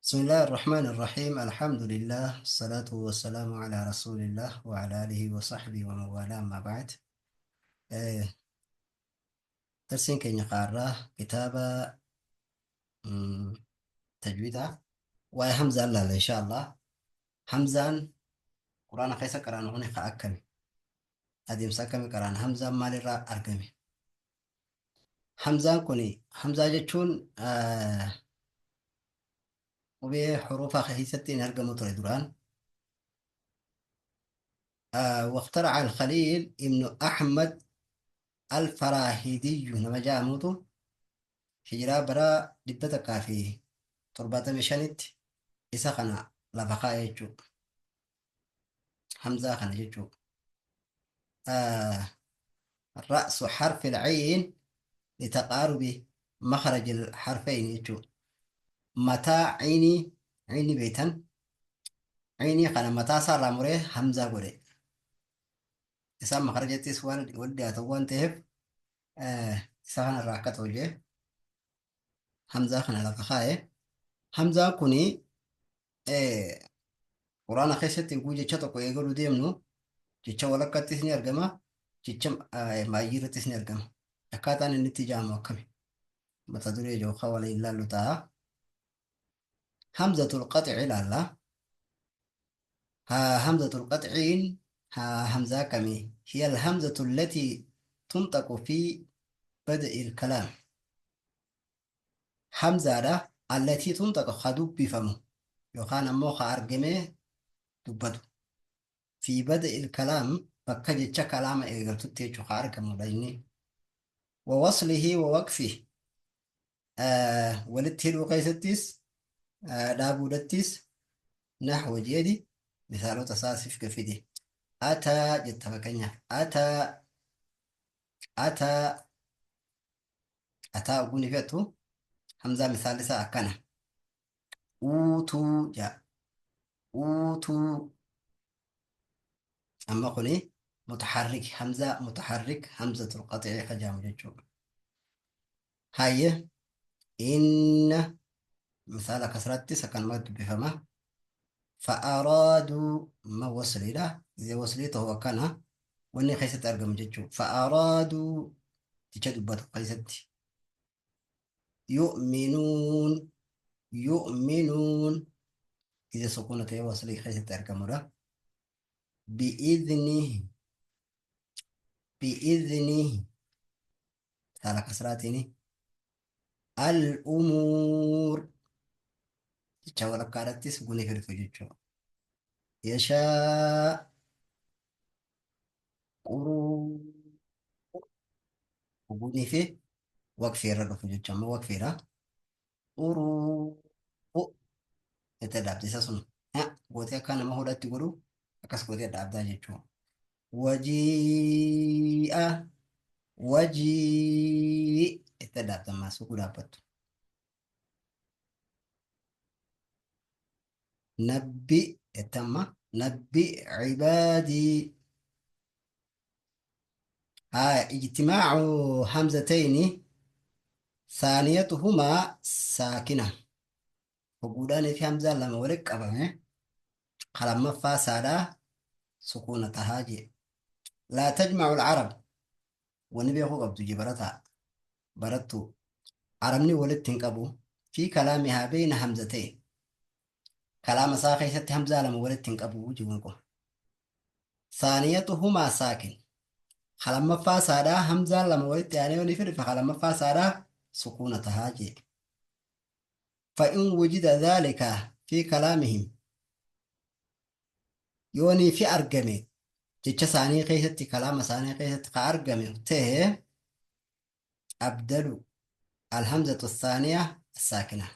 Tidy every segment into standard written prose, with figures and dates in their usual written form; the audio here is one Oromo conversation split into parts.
بسم الله الرحمن الرحيم. الحمد لله الصلاة والسلام على رسول الله وعلى آله وصحبه ومن والاه. أما بعد، درسين keenya qaarraa kitaaba tajwiidaa waa'ee hamzaan laalla insha Allah. Hamzaan quraana keessa qaraanu kuni ka akkami, adeemsa akkami qaraana, hamzaan maalirraa argame? Hamzaan kuni, hamzaa jechuun qubee huruufaa keessatti hin argamu ture duraan. واخترع الخليل ابن أحمد الفراهيدي nama jedhamutu hijiraa bara 175tti isa kana lafa kaa'e jechuudha. Hamzaa kana jechuudha. رأس حرف العين لتقارب مخرج الحرفين jechuudha. Mataa ciinii, ciinii beektan, ciinii kana mataa isaarraa muree hamzaa godhe. Isaan makarajattis waan wal dhiyaatan waan ta'eef isa kanarraa akka ta'u jee hamzaa kana lafa kaa'e. Hamzaan kuni quraana keessatti yogguu jecha tokko eegaluu deemnu jecha walakkattis ni argama, jecha maayyii irrattis ni argama. Akkaataan inni itti ijaamu akkami? Mata duree yookaan waliin ilaallu ta'a. Hamzatul qax'i ilaalla. Hamzatul qax'iin hamzaa akkamii? هي الهمزة التي تنطق في بدء الكلام. Hamzaadha التي تنطق ka dubbifamu yookaan ammoo ka argamee dubbatu. في بدء الكلام bakka jecha kalaama eegaltutti jechuudha ka argamudha inni. ووصله ووقفه walitti hidhuu keessattis dhaabuudhattis. نحو jedhi, misaalota isaa siif fide. أتى jetta fakkeenyaaf, أتى, أتى, أتى oguu ni fe'atu hamzaa misaalli isaa akkana. أوتوا jedha, أوتوا. Amma kuni متحرك, hamzaa متحرك, همزة القطع ka jedhamu jechuudha. Hayyee, إن misaala kasrattis akkanumatti dubbifama. فأرادوا ma wasliidha. Gisee waslii ta'u akkana wanni keessatti argamu jechuudha. فأرادوا jecha dubbatu keessatti. يؤمنون, يؤمنون gisee sukuuna ta'e waslii keessatti argamudha. بإذنه, بإذنه misaala kasraatiin. الأمور jecha walakkaadhattis guni firtu jechuudha. يشاء, قروء gunii fi waqfii irra dhufu jechuudha. Amma waqfiidha. قروء itti dhaabde isa sun gootee akka nama hudhatti godhu akkas gootee dhaabdaa jechuudha. وجيء, وجيء itti dhaabda ammaa suquu dhaabbattu. نبئ itti amma نبئ عبادي. ها, اجتماع همزتين ثانيتهما ساكنة. Hoguudhaan fi hamzaan lama walitti qabame lammaffaa saadhaa sukuuna tahaa jee. لا تجمع العرب, wanni beekuu qabdu je barataa barattu, arabni walitti hin qabu في كلامها بين همزتين, kalaama isaa keessatti hamzaa lama walitti hin qabu jiruun kun. ثانيتهما ساكن, lammaffaa saadhaa hamzaan lama walitti aanee walii fidhe lammaffaa saadhaa sukuuna tahaa jee. فإن وجد ذلك في كلامهم, yoonii fi argame jecha isaanii keessatti, kalaama isaanii keessatti ka argame ta'e, أبدلوا الهمزة الثانية الساكنة,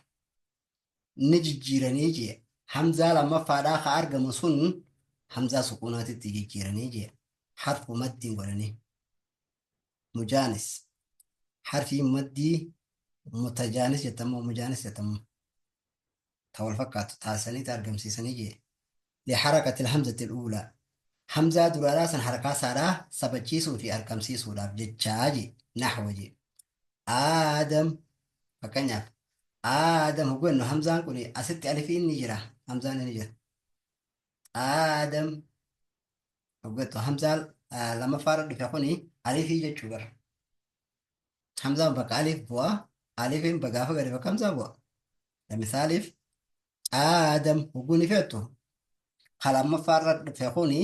ni jijjiiranii jee, hamzaa lammaffaadhaa ka argamu sun hamzaa sukuunaatitti jijjiiranii jee, حرف مد godhanii مجانس, harfii maddii متجانس jettamoo مجانس jettamoo ta wal fakkaatu taasisanii ta argamsiisanii jee. لحركة الهمزة الأولى, hamzaa duraadhaa san harkaa saadhaa sabachiisuu fi argamsiisuudhaaf jechaa jee. نحو jee, آدم fakkeenyaaf. Aadam hogguu jennu hamzaan kun asitti alifiin ni jira. Hamzaan ni jira. Aadam hogguu jettu hamzaan lammaffaarra dhufe kuni alifii jechuu bara. Hamzaan bakka alif bu'a. Alifiin gaafa gadi bakka hamzaa bu'a. Lamisaaliif Aadam hogguu ni feetu. Ka lammaffaarra dhufe kuni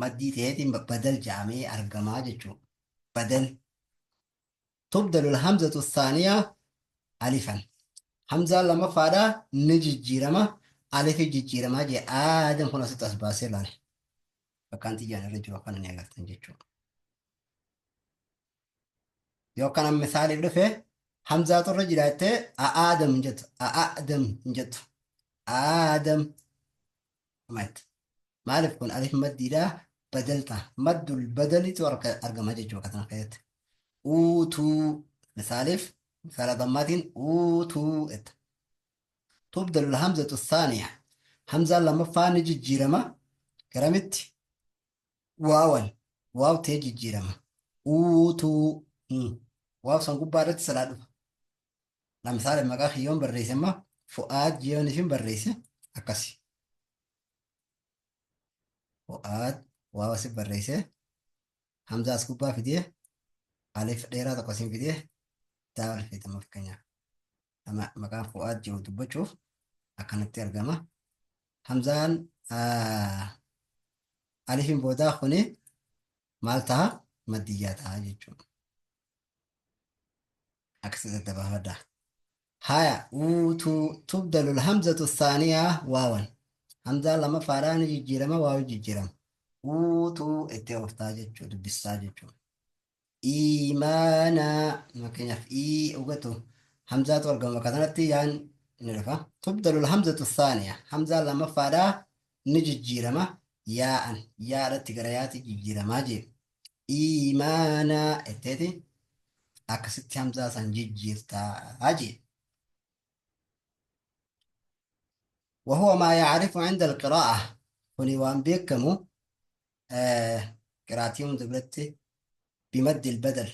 maddii ta'eetiin badal jedhamee argamaa jechuudha. Badal. Tubdalu alhamzatu thaaniya alifan. Hamzaan lammaffaadha ni jijjiirama. Alifi jijjiiramaa jee Aadam kun asitti as baasee laale. Bakkaan xiyyaan irra jiru akkana ni agartan jechuudha. Yoo kana misaaliif dhufe hamzaatu irra jiraattee Aadam hin jettu. Aadam hin jettu. Aadam mati. Maaliif kun alif maddiidha badal ta'a. Maddul badalitu argama jechuudha kana keessatti. Uutuu misaaliif misaala dammaatiin uutuu jetta. Tubdalu hamzatu thaaniya. Hamzaan lammaffaa ni jijjiirama. Garamitti? Waawan. Waaw ta'ee jijjiirama. Uutuu. Waaw san gubbaa irratti salaa dhufa. Lamsaale maqaa kiyyoon barreesse amma Fu'aad jiyoon isin barreesse akkasi. Fu'aad waaw asi barreesse hamzaa as gubbaa fidee alif dheeraa tokko asin fidee daawal fidama fakkeenyaaf. Nama maqaan Fu'aad jiru dubbachuuf akkanatti argama. Hamzaan alifin boodaa kuni maal ta'a? Maddiyyaa ta'a jechuudha. Akkasitti adda baafadha. Haya uutuu tubdalu alhamzatu thaaniyaa waawan. Hamzaan lammaffaadhaa ni jijjiirama waawi jijjiirama. Uutuu itti ooftaa jechuu dubbistaa jechuudha. Iimaana fakkeenyaaf ii ugatu hamzaatu argama bakka sanatti yaan ni dhufa. Tubdalu alhamzatu thaaniyaa hamzaan lammaffaadhaa ni jijjiirama yaa'an yaadhatti gara yaatti jijjiiramaa jee. Iimaanaa jetteeti akkasitti hamzaa san jijjiirtaa jee. وهو ما يعرف عند القراءة kuni waan beekamu qiraatii hunda biratti بمد البدل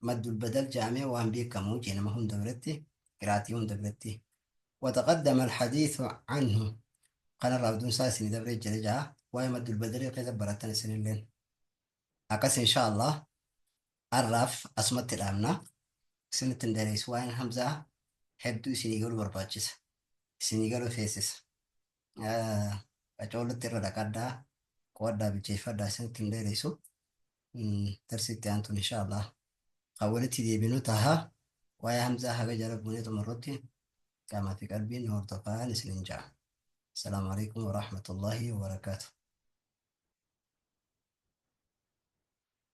مد البدل jedhamee waan beekamu jee nama hunda biratti qiraatii hunda biratti. وتقدم الحديث عنه kanarraa oduun isaa isinii dabree jira jaa waa'ee مد البدل keessa baratan isinilleen. Akkas insha Allah arraaf asumatti dhaabna. Isinitti hin dheeressu waa'een hamzaa hedduu isinii galuu barbaachisa. Isinii galuu feesisa. Qacoolatti irra dhaqadhaa qo'adhaa bilcheeffadhaa isinitti hin dheeressu. Darsiitti aantuun insha Allah kan walitti deebinu taha. Waa'ee hamzaa haga jala buunee xumurrutti qaamaa fi qalbiin hordofaan isinin ja'a. Assalaamu alaikum warahmatullahi wabarakaatuh.